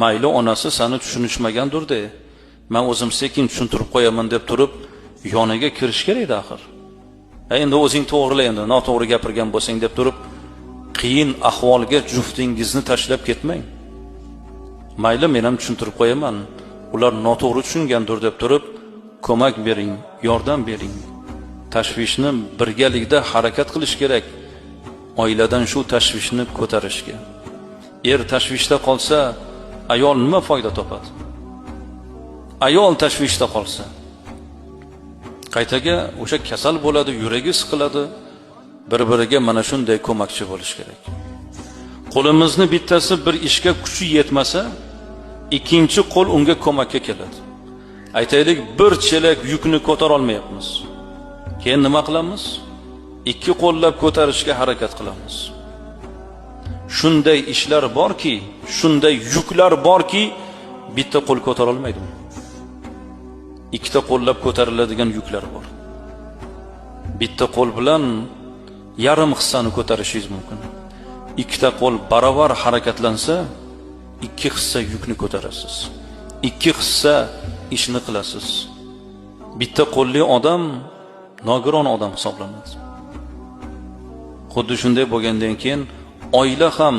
Mayli, onasi seni tushunishmagandir de, men o'zim sekin tushuntirib qo'yaman deb turib yoniga kirish kerak axir. Endi o'zing to'g'rila, endi noto'g'ri gapirgan bo'lsang deb turib qiyin ahvolga juftingizni tashlab ketmang. Mayli, men ham tushuntirib qo'yaman, ular noto'g'ri tushungandir deb turib ko'mak bering, yordam bering. Tashvishni birgalikda harakat qilish kerak, oiladan shu tashvishni ko'tarishga. Er tashvishda qolsa, ayol nima foyda topadi? Ayol tashvishda qolsa, qaytaga o'sha kasal bo'ladi, yuragi siqiladi. Bir-biriga mana shunday ko'makchi bo'lish kerak. Qo'limizni bittasi bir ishga kuchi yetmasa, ikkinchi qo'l unga ko'makka keladi. Aytaylik, bir chelak yukni ko'tara olmayapmiz. Keyin nima qilamiz? Ikki qo'llab ko'tarishga harakat qilamiz. Shunday ishlar borki, shunday yuklar borki, bitta qo'l ko'tara olmaydi. Ikkita qo'llab ko'tariladigan yuklar bor. Bitta qo'l bilan yarim hissani ko'tarishingiz mumkin. Ikkita qo'l baravar harakatlansa, ikki hissa yukni ko'tarasiz. Ikki hissa ishni qilasiz. Bitta qo'lli odam nogiron odam hisoblanadi. Xuddi shunday bo'lgandan keyin oila ham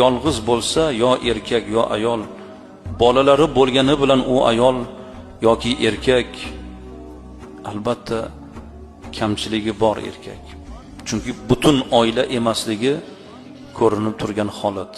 yolg'iz bo'lsa, yo erkak yo ayol, bolalari bo'lgani bilan u ayol yoki erkak albatta kamchiligi bor erkak. Chunki butun oila emasligi ko'rinib turgan holat.